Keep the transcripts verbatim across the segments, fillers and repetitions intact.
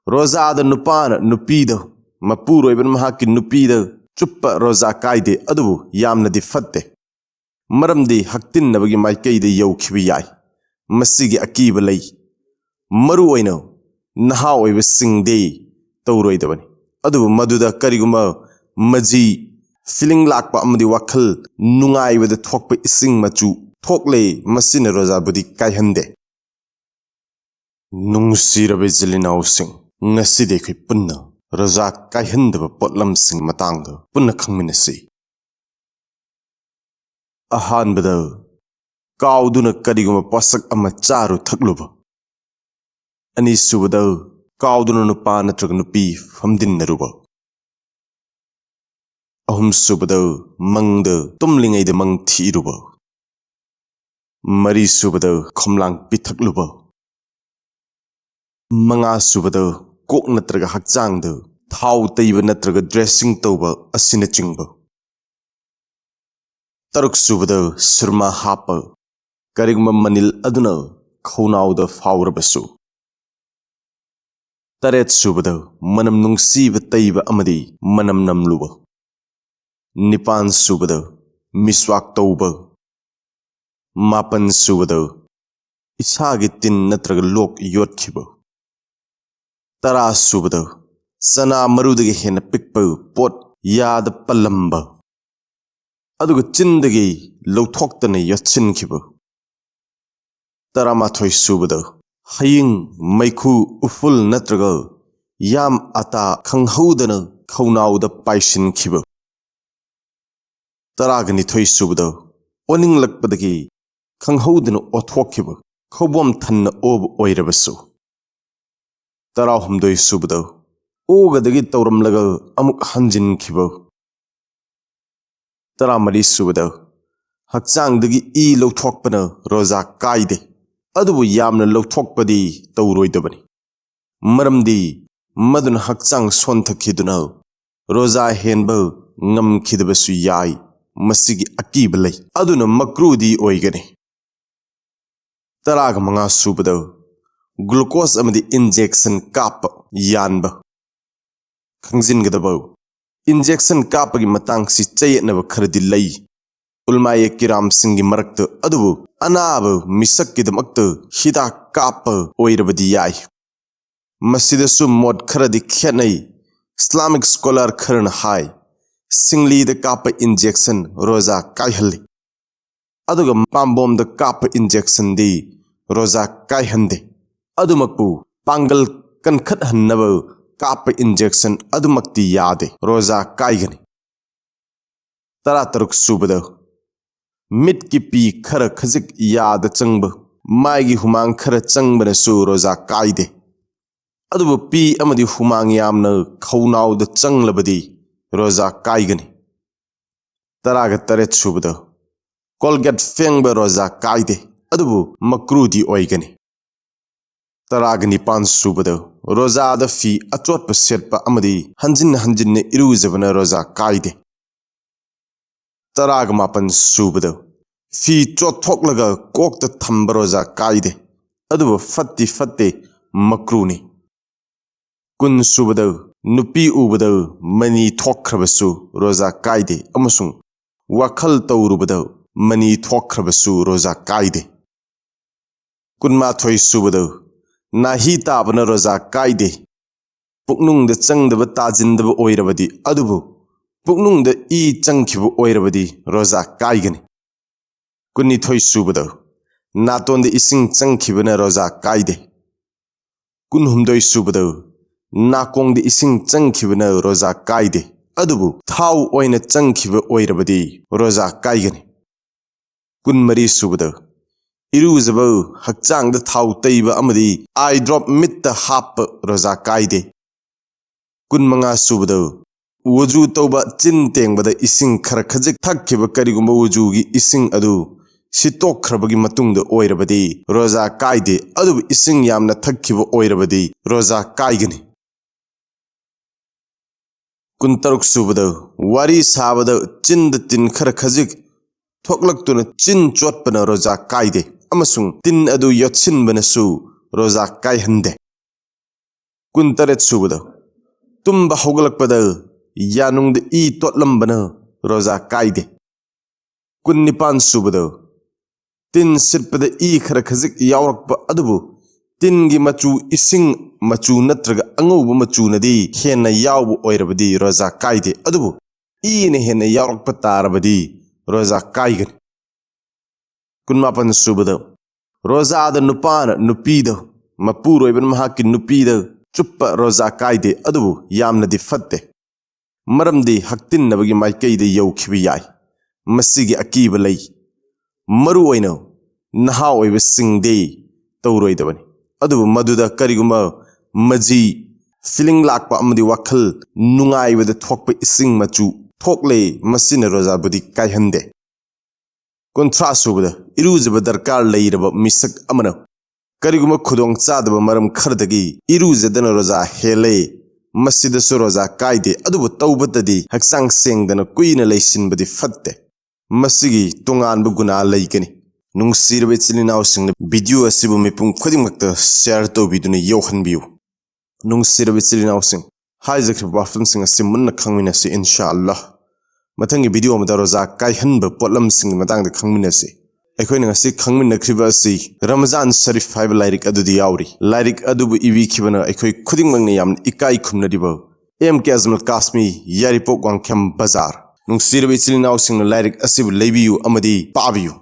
ꯔꯣꯖꯥꯗ ꯅꯨꯄꯥꯅ ꯅꯨꯄꯤꯗ, ꯃꯄꯨꯔꯣꯏꯕꯅ ꯃꯍꯥꯛꯀꯤ ꯅꯨꯄꯤꯗ ꯆꯨꯞꯄ ꯔꯣꯖꯥ ꯀꯥꯏꯗꯦ, ꯑꯗꯨꯕꯨ ꯌꯥꯝꯅꯗꯤ ꯐꯠꯇꯦ꯫ ꯃꯔꯝꯗꯤ ꯍꯛꯇꯤꯟꯅꯕꯒꯤ ꯃꯥꯏꯀꯩꯗ ꯌꯧꯈꯤꯕ ꯌꯥꯏ꯫ ꯃꯁꯤꯒꯤ ꯑꯀꯤꯕ ꯂꯩ꯫ ꯃꯔꯨ ꯑꯣꯏꯅ ꯅꯍꯥ ꯑꯣꯏꯕꯁꯤꯡꯗꯤ ꯇꯧꯔꯣꯏꯗꯕꯅꯤ꯫ ꯑꯗꯨꯕꯨ ꯃꯗꯨꯗ ꯀꯔꯤꯒꯨꯝꯕ ꯃꯖꯤ, feeling ꯂꯥꯛꯄ ꯑꯃꯗꯤ ꯋꯥꯈꯜ ꯅꯨꯡꯉꯥꯏꯕꯗ ꯊꯣꯛꯄ ꯏꯁꯤꯡ ꯃꯆꯨ ꯊꯣꯛꯂꯦ, ꯃꯁꯤꯅ ꯔꯣꯖꯥꯕꯨꯗꯤ ꯀꯥꯏꯍꯟꯗꯦ꯫ ꯅꯨꯡꯁꯤꯔꯕ ꯏꯆꯤꯜ ꯏꯅꯥꯎꯁꯤꯡ, ꯉꯁꯤꯗꯤ ꯑꯩꯈꯣꯏ ꯄꯨꯟꯅ ꯔꯣꯖꯥ ꯀꯥꯏꯍꯟꯗꯕ ꯄꯣꯠꯂꯝꯁꯤꯡ ꯃꯇꯥꯡꯗ ꯄꯨꯟꯅ ꯈꯪꯃꯤꯟꯅꯁꯤ꯫ ꯑꯍꯥꯟꯕꯗ, ꯀꯥꯎꯗꯨꯅ ꯀꯔꯤꯒꯨꯝꯕ ꯄꯣꯠꯁꯛ ꯑꯃ ꯆꯥꯔꯨ ꯊꯛꯂꯨꯕ꯫ ꯑꯅꯤꯁꯨꯕꯗ, ꯀꯥꯎꯗꯨꯅ ꯅꯨꯄꯥ ꯅꯠꯇ꯭ꯔꯒ ꯅꯨꯄꯤ ꯐꯝꯗꯤꯟꯅꯔꯨꯕ꯫ ꯑꯍꯨꯝꯁꯨꯕꯗ, ꯃꯪꯗ ꯇꯨꯝꯂꯤꯉꯩꯗ ꯃꯪ ꯊꯤꯔꯨꯕ꯫ ꯃꯔꯤꯁꯨꯕꯗ, ꯈꯣꯝꯂꯥꯡ ꯄꯤꯊꯛꯂꯨꯕ꯫ ꯃꯉꯥꯁꯨꯕꯗ, ꯀꯣꯛ ꯅꯠꯇ꯭ꯔꯒ ꯍꯛꯆꯥꯡꯗ ꯊꯥꯎ ꯇꯩꯕ ꯅꯠꯇ꯭ꯔꯒ dressing ꯇꯧꯕ ꯑꯁꯤꯅꯆꯤꯡꯕ꯫ ꯇꯔꯨꯛꯁꯨꯕꯗ, ꯁꯨꯔꯃꯥ ꯍꯥꯞꯄ, ꯀꯔꯤꯒꯨꯝꯕ ꯃꯅꯤꯜ ꯑꯗꯨꯅ ꯈꯧꯅꯥꯎꯗ ꯐꯥꯎꯔꯕꯁꯨ꯫ ꯇꯔꯦꯠꯁꯨꯕꯗ, ꯃꯅꯝ ꯅꯨꯡꯁꯤꯕ ꯇꯩꯕ ꯑꯃꯗꯤ ꯃꯅꯝ ꯅꯝꯂꯨꯕ꯫ ꯅꯤꯄꯥꯟꯁꯨꯕꯗ, ꯃꯤꯁꯋꯥꯛ ꯇꯧꯕ꯫ ꯃꯥꯄꯟꯁꯨꯕꯗ, ꯏꯁꯥꯒꯤ ꯇꯤꯟ ꯅꯠꯇ꯭ꯔꯒ ꯂꯣꯛ ꯌꯣꯠꯈꯤꯕ꯫ ꯇꯔꯥꯁꯨꯕꯗ, ꯆꯅꯥ ꯃꯔꯨꯗꯒꯤ ꯍꯦꯟꯅ ꯄꯤꯛꯄ ꯄꯣꯠ ꯌꯥꯗ ꯄꯜꯂꯝꯕ, ꯑꯗꯨꯒ ꯆꯤꯟꯗꯒꯤ ꯂꯧꯊꯣꯛꯇꯅ ꯌꯣꯠꯁꯤꯟꯈꯤꯕ꯫ ꯇꯔꯥꯃꯥꯊꯣꯏꯁꯨꯕꯗ, ꯍꯌꯤꯡ, ꯃꯩꯈꯨ, ꯎꯐꯨꯜ ꯅꯠꯇ꯭ꯔꯒ ꯌꯥꯝ ꯑꯇꯥ ꯈꯪꯍꯧꯗꯅ ꯈꯧꯅꯥꯎꯗ ꯄꯥꯏꯁꯤꯟꯈꯤꯕ꯫ ꯇꯔꯥꯒ ꯅꯤꯊꯣꯏꯁꯨꯕꯗ, ꯑꯣꯅꯤꯡꯂꯛꯄꯗꯒꯤ ꯈꯪꯍꯧꯗꯅ ꯑꯣꯊꯣꯛꯈꯤꯕ, ꯈꯧꯕꯣꯝ ꯊꯟꯅ ꯑꯣꯕ ꯑꯣꯏꯔꯕꯁꯨ꯫ ꯇꯔꯥꯍꯨꯝꯗꯣꯏꯁꯨꯕꯗ, ꯑꯣꯒꯗꯒꯤ ꯇꯧꯔꯝꯂꯒ ꯑꯃꯨꯛ ꯍꯟꯖꯤꯟꯈꯤꯕ꯫ ꯇꯔꯥꯃꯔꯤꯁꯨꯕꯗ, ꯍꯛꯆꯥꯡꯗꯒꯤ ꯏ ꯂꯧꯊꯣꯛꯄꯅ ꯔꯣꯖꯥ ꯀꯥꯏꯗꯦ, ꯑꯗꯨꯕꯨ ꯌꯥꯝꯅ ꯂꯧꯊꯣꯛꯄꯗꯤ ꯇꯧꯔꯣꯏꯗꯕꯅꯤ꯫ ꯃꯔꯝꯗꯤ ꯃꯗꯨꯅ ꯍꯛꯆꯥꯡ ꯁꯣꯟꯊꯈꯤꯗꯨꯅ ꯔꯣꯖꯥ ꯍꯦꯟꯕ ꯉꯝꯈꯤꯗꯕꯁꯨ ꯌꯥꯏ꯫ ꯃꯁꯤꯒꯤ ꯑꯀꯤꯕ ꯂꯩ, ꯑꯗꯨꯅ ꯃꯀ꯭ꯔꯨꯗꯤ ꯑꯣꯏꯒꯅꯤ꯫ ꯇꯔꯥꯒ ꯃꯉꯥ ꯁꯨꯕꯗ, ꯒ꯭ꯂꯨꯀꯣꯁ ꯑꯃꯗꯤ ꯏꯟꯖꯦꯛꯁꯟ ꯀꯥꯞꯄ ꯌꯥꯟꯕ꯫ ꯈꯪꯖꯤꯟꯒꯗꯕ, ꯏꯟꯖꯦꯛꯁꯟ ꯀꯥꯞꯄꯒꯤ ꯃꯇꯥꯡꯁꯤ ꯆꯌꯦꯠꯅꯕ ꯈꯔꯗꯤ ꯂꯩ꯫ ꯎꯂꯃꯥꯌꯦ ꯀꯤꯔꯥꯝꯁꯤꯡꯒꯤ ꯃꯔꯛꯇ ꯑꯗꯨꯕꯨ ꯑꯅꯥꯕ ꯃꯤꯁꯛꯀꯤꯗꯃꯛꯇ ꯍꯤꯗꯥꯛ ꯀꯥꯞꯄ ꯑꯣꯏꯔꯕꯗꯤ ꯌꯥꯏ꯫ ꯃꯁꯤꯗꯁꯨ ꯃꯣꯠ ꯈꯔꯗꯤ ꯈꯦꯠꯅꯩ꯫ ꯏꯁꯂꯥꯃꯤꯛ ꯁ꯭ꯀꯣꯂꯥꯔ ꯈꯔꯅ ꯍꯥꯏ, ꯁꯤꯡꯂꯤꯗ ꯀꯥꯞꯄ ꯏꯟꯖꯦꯛꯁꯟ ꯔꯣꯖꯥ ꯀꯥꯏꯍꯜꯂꯤ, ꯑꯗꯨꯒ ꯄꯥꯝꯕꯣꯝꯗ ꯀꯥꯞꯄ ꯏꯟꯖꯦꯛꯁꯟꯗꯤ ꯔꯣꯖꯥ ꯀꯥꯏꯍꯟꯗꯦ꯫ ꯑꯗꯨꯃꯛꯄꯨ ꯄꯥꯡꯒꯜ ꯀꯟꯈꯠꯍꯟꯅꯕ ꯀꯥꯞꯄ ꯏꯟꯖꯦꯛꯁꯟ ꯑꯗꯨꯃꯛꯇꯤ ꯌꯥꯗꯦ, ꯔꯣꯖꯥ ꯀꯥꯏꯒꯅꯤ꯫ ꯇꯔꯥꯇꯔꯨꯛ ꯁꯨꯕꯗ, ꯃꯤꯠꯀꯤ ꯄꯤ ꯈꯔ ꯈꯖꯤꯛ ꯌꯥꯗ ꯆꯪꯕ, ꯃꯥꯏꯒꯤ ꯍꯨꯃꯥꯡ ꯈꯔ ꯆꯪꯕꯅꯁꯨ ꯔꯣꯖꯥ ꯀꯥꯏꯗꯦ꯫ ꯑꯗꯨꯕꯨ ꯄꯤ ꯑꯃꯗꯤ ꯍꯨꯃꯥꯡ ꯌꯥꯝꯅ ꯈꯧꯅꯥꯎꯗ ꯆꯪꯂꯕꯗꯤ ꯔꯣꯖꯥ ꯀꯥꯏꯒꯅꯤ꯫ ꯇꯔꯥꯒ ꯇꯔꯦꯠ ꯁꯨꯕꯗ, ꯀꯣꯜꯒꯦꯠ ꯐꯦꯡꯕ ꯔꯣꯖꯥ ꯀꯥꯏꯗꯦ, ꯑꯗꯨꯕꯨ ꯃꯀ꯭ꯔꯨꯗꯤ ꯑꯣꯏꯒꯅꯤ꯫ ꯇꯔꯥꯒ ꯅꯤꯄꯥꯟ ꯁꯨꯕꯗ, ꯔꯣꯖꯥꯗ ꯐꯤ ꯑꯆꯣꯠꯄ ꯁꯦꯠꯄ ꯑꯃꯗꯤ ꯍꯟꯖꯤꯟ ꯍꯟꯖꯤꯟꯅ ꯏꯔꯨꯖꯕꯅ ꯔꯣꯖꯥ ꯀꯥꯏꯗꯦ꯫ ꯇꯔꯥꯒ ꯃꯥꯄꯟ ꯁꯨꯕꯗ, ꯐꯤ ꯆꯣꯠꯊꯣꯛꯂꯒ ꯀꯣꯛꯇ ꯊꯝꯕ ꯔꯣꯖꯥ ꯀꯥꯏꯗꯦ, ꯑꯗꯨꯕꯨ ꯐꯠꯇꯤ ꯐꯠꯇꯦ, ꯃꯀ꯭ꯔꯨꯅꯤ꯫ ꯀꯨꯟ ꯁꯨꯕꯗ, ꯅꯨꯄꯤ ꯎꯕꯗ ꯃꯅꯤ ꯊꯣꯛꯈ꯭ꯔꯕꯁꯨ ꯔꯣꯖꯥ ꯀꯥꯏꯗꯦ, ꯑꯃꯁꯨꯡ ꯋꯥꯈꯜ ꯇꯧꯔꯨꯕꯗ ꯃꯅꯤ ꯊꯣꯛꯈ꯭ꯔꯕꯁꯨ ꯔꯣꯖꯥ ꯀꯥꯏꯗꯦ꯫ ꯀꯨꯟꯃꯥꯊꯣꯏ ꯁꯨꯕꯗ, ꯅꯥꯍꯤ ꯇꯥꯕꯅ ꯔꯣꯖꯥ ꯀꯥꯏꯗꯦ꯫ ꯄꯨꯛꯅꯨꯡꯗ ꯆꯪꯗꯕ, ꯇꯥꯖꯤꯟꯗꯕ ꯑꯣꯏꯔꯕꯗꯤ, ꯑꯗꯨꯕꯨ ꯄꯨꯛꯅꯨꯡꯗ ꯏ ꯆꯪꯈꯤꯕ ꯑꯣꯏꯔꯕꯗꯤ ꯔꯣꯖꯥ ꯀꯥꯏꯒꯅꯤ꯫ ꯀꯨꯟꯅꯤꯊꯣꯏ ꯁꯨꯕꯗ, ꯅꯥꯇꯣꯟꯗ ꯏꯁꯤꯡ ꯆꯪꯈꯤꯕꯅ ꯔꯣꯖꯥ ꯀꯥꯏꯗꯦ꯫ ꯀꯨꯟꯍꯨꯝꯗꯣꯏ ꯁꯨꯕꯗ, ꯅꯥꯀꯣꯡꯗ ꯏꯁꯤꯡ ꯆꯪꯈꯤꯕꯅ ꯔꯣꯖꯥ ꯀꯥꯏꯗꯦ, ꯑꯗꯨꯕꯨ ꯊꯥꯎ ꯑꯣꯏꯅ ꯆꯪꯈꯤꯕ ꯑꯣꯏꯔꯕꯗꯤ ꯔꯣꯖꯥ ꯀꯥꯏꯒꯅꯤ꯫ ꯀꯨꯟꯃꯔꯤ ꯁꯨꯕꯗ, ꯏꯔꯨꯖꯕ, ꯍꯛꯆꯥꯡꯗ ꯊꯥꯎ ꯇꯩꯕ ꯑꯃꯗꯤ ꯑꯥꯏ ꯗ꯭ꯔꯣꯞ ꯃꯤꯠꯇ ꯍꯥꯞꯄ ꯔꯣꯖꯥ ꯀꯥꯏꯗꯦ꯫ ꯀꯨꯟꯃꯉꯥ ꯁꯨꯕꯗ, ꯋꯨꯖꯨ ꯇꯧꯕ, ꯆꯤꯟ ꯇꯦꯡꯕꯗ ꯏꯁꯤꯡ ꯈꯔ ꯈꯖꯤꯛ ꯊꯛꯈꯤꯕ, ꯀꯔꯤꯒꯨꯝꯕ ꯋꯨꯖꯨꯒꯤ ꯏꯁꯤꯡ ꯑꯗꯨ ꯁꯤꯠꯇꯣꯛꯈ꯭ꯔꯕꯒꯤ ꯃꯇꯨꯡꯗ ꯑꯣꯏꯔꯕꯗꯤ ꯔꯣꯖꯥ ꯀꯥꯏꯗꯦ, ꯑꯗꯨꯕꯨ ꯏꯁꯤꯡ ꯌꯥꯝꯅ ꯊꯛꯈꯤꯕ ꯑꯣꯏꯔꯕꯗꯤ ꯔꯣꯖꯥ ꯀꯥꯏꯒꯅꯤ꯫ ꯀꯨꯟꯇꯔꯨꯛ ꯁꯨꯕꯗ, ꯋꯥꯔꯤ ꯁꯥꯕꯗ ꯆꯤꯟꯗ ꯇꯤꯟ ꯈꯔ ꯈꯖꯤꯛ ꯊꯣꯛꯂꯛꯇꯨꯅ ꯆꯤꯟ ꯆꯣꯠꯄꯅ ꯔꯣꯖꯥ ꯀꯥꯏꯗꯦ, ꯑꯃꯁꯨꯡ ꯇꯤꯟ ꯑꯗꯨ ꯌꯣꯠꯁꯤꯟꯕꯅꯁꯨ ꯔꯣꯖꯥ ꯀꯥꯏꯍꯟꯗꯦ꯫ ꯀꯨꯟꯇꯔꯦꯠ ꯁꯨꯕꯗ, ꯇꯨꯝꯕ ꯍꯧꯒꯠꯂꯛꯄꯗ ꯌꯥꯅꯨꯡꯗ ꯏ ꯇꯣꯠꯂꯝꯕꯅ ꯔꯣꯖꯥ ꯀꯥꯏꯗꯦ꯫ ꯀꯨꯟꯅꯤꯄꯥꯟ ꯁꯨꯕꯗ, ꯇꯤꯟ ꯁꯤꯠꯄꯗ ꯏ ꯈꯔ ꯈꯖꯤꯛ ꯌꯥꯎꯔꯛꯄ ꯑꯗꯨꯕꯨ ꯇꯤꯟꯒꯤ ꯃꯆꯨ ꯏꯁꯤꯡ ꯃꯆꯨ ꯅꯠꯇ꯭ꯔꯒ ꯑꯉꯧꯕ ꯃꯆꯨꯅꯗꯤ ꯍꯦꯟꯅ ꯌꯥꯎꯕ ꯑꯣꯏꯔꯕꯗꯤ ꯔꯣꯖꯥ ꯀꯥꯏꯗꯦ, ꯑꯗꯨꯕꯨ ꯏꯅ ꯍꯦꯟꯅ ꯌꯥꯎꯔꯛꯄ ꯇꯥꯔꯕꯗꯤ ꯔꯣꯖꯥ ꯀꯥꯏꯒꯅꯤ꯫ ꯀꯨꯟꯃꯥꯄꯟ ꯁꯨꯕꯗ, ꯔꯣꯖꯥꯗ ꯅꯨꯄꯥꯅ ꯅꯨꯄꯤꯗ, ꯃꯄꯨꯔꯣꯏꯕꯅ ꯃꯍꯥꯛꯀꯤ ꯅꯨꯄꯤꯗ ꯆꯨꯞꯄ ꯔꯣꯖꯥ ꯀꯥꯏꯗꯦ, ꯑꯗꯨꯕꯨ ꯌꯥꯝꯅꯗꯤ ꯐꯠꯇꯦ꯫ ꯃꯔꯝꯗꯤ ꯍꯛꯇꯤꯟꯅꯕꯒꯤ ꯃꯥꯏꯀꯩꯗ ꯌꯧꯈꯤꯕ ꯌꯥꯏ꯫ ꯃꯁꯤꯒꯤ ꯑꯀꯤꯕ ꯂꯩ꯫ ꯃꯔꯨ ꯑꯣꯏꯅ ꯅꯍꯥ ꯑꯣꯏꯕꯁꯤꯡꯗꯤ ꯇꯧꯔꯣꯏꯗꯕꯅꯤ꯫ ꯑꯗꯨꯕꯨ ꯃꯗꯨꯗ ꯀꯔꯤꯒꯨꯝꯕ ꯃꯖꯤ, feeling ꯂꯥꯛꯄ ꯑꯃꯗꯤ ꯋꯥꯈꯜ ꯅꯨꯡꯉꯥꯏꯕꯗ ꯊꯣꯛꯄ ꯏꯁꯤꯡ ꯃꯆꯨ ꯊꯣꯛꯂꯦ, ꯃꯁꯤꯅ ꯔꯣꯖꯥꯕꯨꯗꯤ ꯀꯥꯏꯍꯟꯗꯦ꯫ ꯀꯨꯟꯊ꯭ꯔꯥ ꯁꯨꯕꯗ, ꯏꯔꯨꯖꯕ ꯗꯔꯀꯥꯔ ꯂꯩꯔꯕ ꯃꯤꯁꯛ ꯑꯃꯅ ꯀꯔꯤꯒꯨꯝꯕ ꯈꯨꯗꯣꯡ ꯆꯥꯗꯕ ꯃꯔꯝ ꯈꯔꯗꯒꯤ ꯏꯔꯨꯖꯗꯅ ꯔꯣꯖꯥ ꯍꯦꯜꯂꯦ, ꯃꯁꯤꯗꯁꯨ ꯔꯣꯖꯥ ꯀꯥꯏꯗꯦ, ꯑꯗꯨꯕꯨ ꯇꯧꯕꯇꯗꯤ ꯍꯛꯆꯥꯡ ꯁꯦꯡꯗꯅ ꯀꯨꯏꯅ ꯂꯩꯁꯤꯟꯕꯗꯤ ꯐꯠꯇꯦ꯫ ꯃꯁꯤꯒꯤ ꯇꯣꯉꯥꯟꯕ ꯒꯨꯅꯥ ꯂꯩꯒꯅꯤ꯫ ꯅꯨꯡꯁꯤꯔꯕ ꯏꯆꯤꯜ ꯏꯅꯥꯎꯁꯤꯡꯅ video ꯑꯁꯤꯕꯨ ꯃꯤꯄꯨꯝ ꯈꯨꯗꯤꯡꯃꯛꯇ share ꯇꯧꯕꯤꯗꯨꯅ ꯌꯧꯍꯟꯕꯤꯌꯨ꯫ ꯅꯨꯡꯁꯤꯔꯕ ꯏꯆꯤꯜ ꯏꯅꯥꯎꯁꯤꯡ, ꯍꯥꯏꯖꯈ꯭ꯔꯤꯕ ꯋꯥꯐꯝꯁꯤꯡ ꯑꯁꯤ ꯃꯨꯟꯅ ꯈꯪꯃꯤꯟꯅꯁꯤ, ꯏꯟꯁꯥ ꯑꯜꯂꯥꯍ꯫ ꯃꯊꯪꯒꯤ video ꯑꯃꯗ ꯔꯣꯖꯥ ꯀꯥꯏꯍꯟꯕ ꯄꯣꯠꯂꯝꯁꯤꯡꯒꯤ ꯃꯇꯥꯡꯗ ꯈꯪꯃꯤꯟꯅꯁꯤ꯫ ꯑꯩꯈꯣꯏꯅ ꯉꯁꯤ ꯈꯪꯃꯤꯟꯅꯈ꯭ꯔꯤꯕ ꯑꯁꯤ ꯔꯃꯖꯥꯟ ꯁꯔꯤꯐ ꯍꯥꯏꯕ ꯂꯥꯏꯔꯤꯛ ꯑꯗꯨꯗꯤ ꯌꯥꯎꯔꯤ꯫ ꯂꯥꯏꯔꯤꯛ ꯑꯗꯨꯕꯨ ꯏꯕꯤꯈꯤꯕꯅ ꯑꯩꯈꯣꯏ ꯈꯨꯗꯤꯡꯃꯛꯅ ꯌꯥꯝꯅ ꯏꯀꯥꯏ ꯈꯨꯝꯅꯔꯤꯕ ꯑꯦꯝ ꯀꯦ ꯑꯖꯃꯜ ꯀꯥꯁꯃꯤ, ꯌꯥꯏꯔꯤꯄꯣꯛ ꯋꯥꯡꯈꯦꯝ ꯕꯖꯥꯔ꯫ ꯅꯨꯡꯁꯤꯔꯕ ꯏꯆꯤꯜ ꯏꯅꯥꯎꯁꯤꯡꯅ ꯂꯥꯏꯔꯤꯛ ꯑꯁꯤꯕꯨ ꯂꯩꯕꯤꯌꯨ ꯑꯃꯗꯤ ꯄꯥꯕꯤꯌꯨ꯫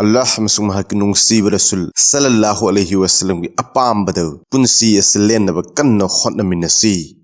ꯑꯜꯂꯥꯍ ꯑꯃꯁꯨꯡ ꯃꯍꯥꯛꯀꯤ ꯅꯨꯡꯁꯤꯕ ꯔꯁꯨꯜ ꯁꯜꯂꯜꯂꯥꯍꯨ ꯑꯂꯩꯍꯤ ꯋꯁꯜꯂꯝꯒꯤ ꯑꯄꯥꯝꯕꯗ ꯄꯨꯟꯁꯤ ꯑꯁꯤ ꯂꯦꯟꯅꯕ ꯀꯟꯅ ꯍꯣꯠꯅꯃꯤꯟꯅꯁꯤ꯫